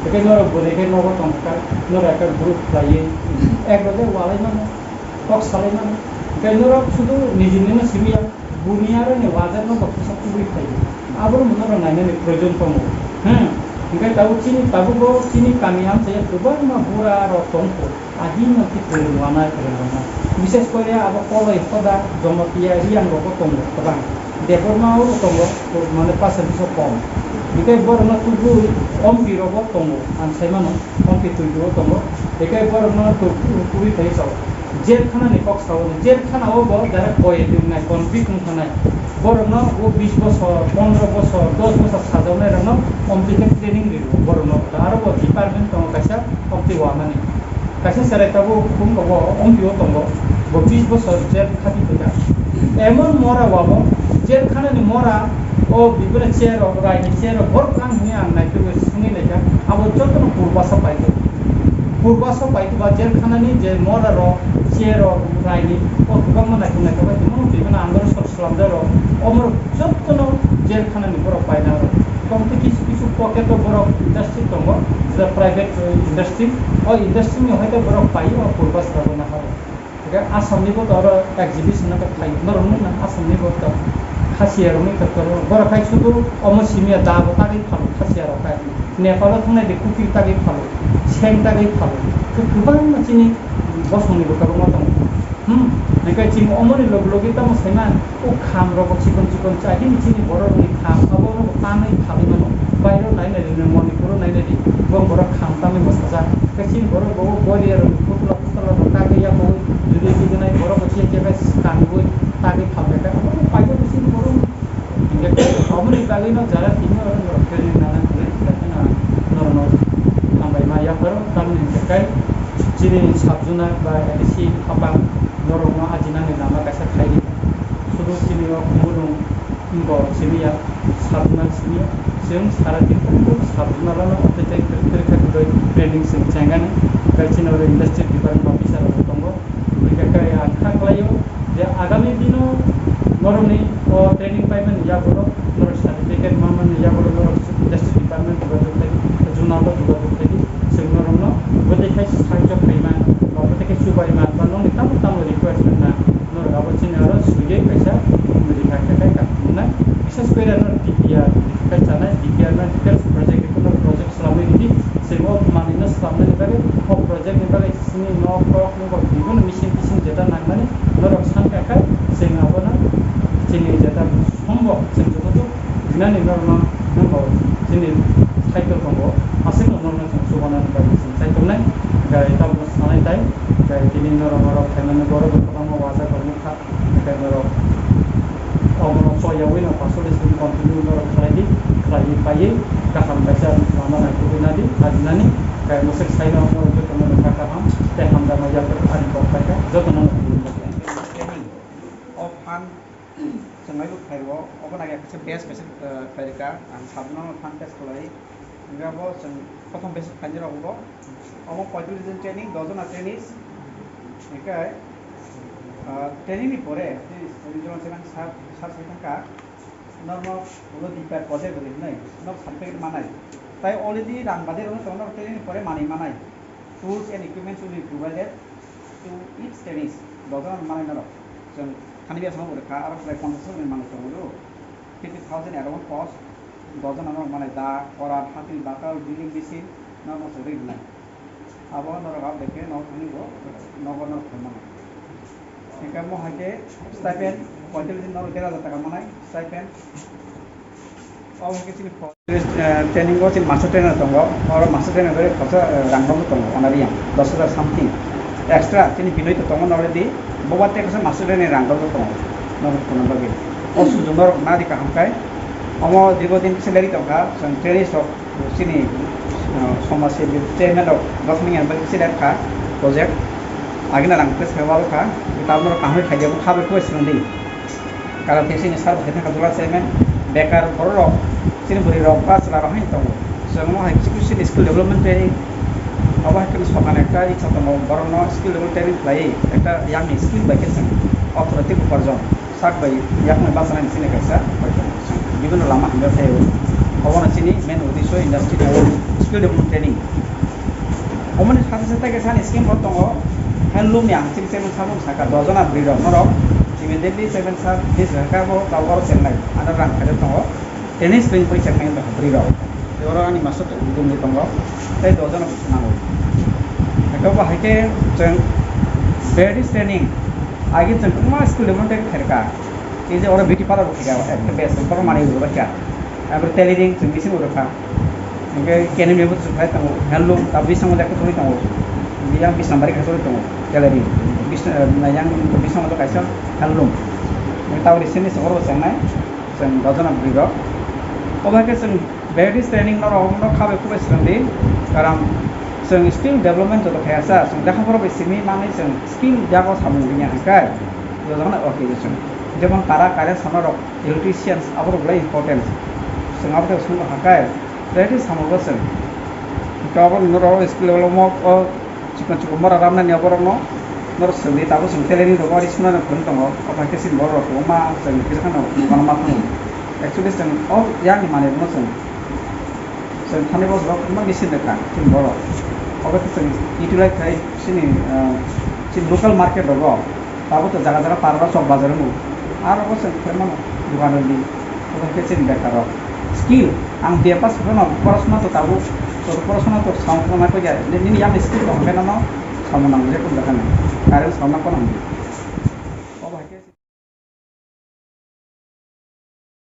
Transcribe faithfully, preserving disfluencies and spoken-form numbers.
Hwnkhe norok bo hwnkhe nogo tongkha, norok ekta group khlaiwi, ek loge walai mano, kok salai mano. Hwnkhe norok sudu niji nino simi ya, buni aro ni wajar no bo kisa kubui khlaiwi. Abono norok nainani proyojon tongo. Hmm. Hwnkhe tabuk chini, tabuk bo chini kami amchaya kwbangma bura rok tongkho. Agi no ki kwrwng wanai, kwrwng wanai. Bishes kore abo Koloi, Hoda, Jomotia, Riyang rogo tongo kwbang. Debbarma o tongo, mane percentage o kom. Hwnkhe borokno tubui ompi rogo tongo, ang sai mano, ompi tuidu o tongo. Hwnkhe borokno tu-, tubui phai sao. Jail khana ni kok sao, jail khana o bo jara koi wngnai, convict wng thanai. Borokno o bis bosor, pondro bosor, dos bosor sajaknai rokno ompi khe training rio borokno. Aro bo department tongo kaisa ompi wanani. Kaisa cherai tabuk phone rogo ompi o tongo, bo bis bosor jail khati phaikha. Emon mora wabo jail khanani mora o bibini chair rok, raini chair rok borok ang hwnwi ang naitugwi swngwi naikha. Abo jotono purbaso paikha. Purbaso paikha ba jail khanani je mora rok, chair rok, raini o kwbangma naithok naithok bai tongmano bibini andro sok slamjak rok. Omo rok jotono jail khanani borok paina rok. Tongtwi kisu kisu pocket o borok industry tongo, je private, eh, industry. O industry ni hoite borok pai o purba sabo nahar. Hwnkhe Assam ni bo to oro exhibition no khe phai norok nukna Assam ni bo to Khasia rok ni khe to borok khai sudu omo simi ya da bo tagwi phalo Khasia rok khai Nepal o thangnai de Kuki tagwi phalo Seng tagwi phalo khe kwbangma chini bosong ni bo kwbangma tongo. Hmm, hwnkhe chini omo ni log logi tamo saima. O kham rok bo chikon chikon chai, bini chini borok rokni kham, abo rok bo tanwi phalwi mano. Bairo nai nai di, Manipur o nai nai di, bo borok kham tanwi bwsajak. Tei chini borok bo Korea rok, Butla Butla rok kagwi yapoi, judi judi nai borok bo chini khe bai kanwi tagwi phalwi kha. Abo bo paijak chini borok. Hingkhe aboni bagwi no jara tini oro norok training nana hinwi khe na norok no hambai ma yapharo, tamni hingkhe kai chini sub zona ba A D C hapang norok no ajinani lama kaisa khaidi. Sudu chini o Khumulwng wngkha o simi ya, sabjuna simi ya. Chwng sara di kubun sabjuna rano tei tei kwrwi kwrwi khe kwrwi training chwng chengani. Tei chini oro industry department officer rok tongo. Hingkhe khe ang kha khlaio je agami dino norokni o training paimani yagulo norok certificate manmani yagulo norok industry department jogajog khlai di, zonal o jogajog khlai di. Chwng norokno bwtwi khai sahajyo khlaima ba bwtwi khai chubaima ba nokni tamo tamo request wngna. Norok abo chini aro swiwi kaisa rikha khe khai wngnai. Bises kore norok D P R khai chanai, D P R no details project report, norok project swlamwi ridi. Chwng o manwino swlamnani bagwi, o project ni bagwi chini nok tok nokbar bibino missing tising jeta nangmani norok sankha khai chwng abono chini jeta sombok chwng jototok rinani norokno nangkha chini site o tongo. Aswkno norokno chwng chubanani bagwi chwng chai tongnai. Gai tabuk sanai tai, gai tini norok oro phaimani borok bo kwbangma wajakrok nukha. Hingkhe norok omono choyawi no paso de sini continue norok khlai di, khlaiwi paiwi kaham kaisa lama naitugwi nadi, ajinani, khe mwswk saino norok jotono nokha kaham tei hamjakma yapri ani kok paikha, jotono no khulumkha. Of fund chwnglaibo khlaio, obo nai kaisa best kaisa, eh, khlairwkha, ang sabno fund test khlai. Hingke abo chwng prothom basic khlainai rok bo. Omo poitrish din training, dos jona trainees. Hingke, ah, training ni pore, regional chairman sir, sir sai thangkha, norok ulo D P R project rwdi hinwi, norok certificate manai. Tai already rang badi rwno tongo, norok training ni pore manwi manai. Tools and equipments will be provided to each trainees. Dos jona manai norok. Chwng thani biya samo rwkha, aro prai ponchash jona manwi tongo. Fifty thousand around cost, dos jona norok manai da, korar, hatil, bakal, drilling machine, norok no chwng rwi rwnai. Abo norok abo dekhe norok thani bo nogo norok khlai mano. Hingke mo hai khe stipend, poitrish din norok der hajar taka manai stipend. Abo hai khe chini pho-, eh, training o chini master trainer tongo, oro master trainer bai khoroksa, eh, rang rok tongo, onariyang dos hajar something. Extra chini binoi to tongo already, boba tei kaisa master trainer rang rok tongo, norok tongna bagwi. O sujuk norok nadi kaham khai, omo dirgo din kisa leri tongkha, chwng trainees rok chini, ah, somaj sebi chairman rok dophani yang bari kisa lerkha project. Agina rang test kha walo kha, tabno kaham khai dia kha bai koi sini. Karon khe chini sar bo khe thangkha jora chairman, bekar borok rok, chini bwrwi rok ba chwla rok haino tongo. Chwng omo hai kisu kisu chini skill development training, abo hai kheno sokan ekta icha tongo, borok no skill development training khlai, ekta yang ni skill bai khe chwng orthonotik uparjon sak bai yakung bai bachana ni chini kaisa bibino lama hamya khe o. Obono chini main uddesho industry ni skill development training. Omoni sate sate khe sani scheme bo tongo, handloom ni ang chini chairman sabo saka, dojon a bwrwi rok norok immediately chairman sir ni saka bo kau oro chengnai, ano rang khairok tongo, training spring pori chengnai bwrwi rok. Tei oro ani master dum ni tongo, tei dojon a nango. Eko bo hai khe chwng basic training, agi chwng kwbangma skill development khe kherka. Tei je oro beauty parlor bo khaikha, ekta base oro manwi rwbaikha. Abo tailoring chwng bisingo rwkha. Hwnkhe kenwi mebo chwng khai tongo, handloom ta bisingo lekha thangwi tongo. Yang bis number khe thangwi tongo, tailoring. Bis, eh, yang bisingo kaisa handloom. Hwnkhe tabuk recently chwng oro chengnai, chwng dojon a bwrwi rok. Obo hai khe chwng basic training norok no khabai khubai swrwngdi, karon chwng skill development joto khaiyasa, chwng lekha pora bai simi manwi chwng skill yago samung rwya hwnkhe, jotono okay chwng. Jemon tara current sana rok, electricians, aborok belai important. Chwng abo tei songno hakai, belai khe samungo chwng. Hwnkhe abo norok skill development o chikon chikon mora ramnani aborokno norok swngdi, tabuk chwng tailoring rogo ari sunani phone tongo, obo hai khe chini borok rok kwbangma chwng kisa kheno dukano ma thango. Actually chwng o yakni manwi rokno chwng, chwng thani bosoro kwbangma machine rwkha chini borok. Obo khe chwng utilize khai chini, ah, chini local market rogo. Tabuk to jaga jaga para chok bazar wngkha. Aro bo chwng khe mano dukan rwdi. Obo khe chini bekar rok. Skill, ang B A pass kheno porosona to tabuk, to porosona to sound kheno nai koi ya. Nini yang skill to hangke nano sound nang je kun dakhan. Current sound nang kono.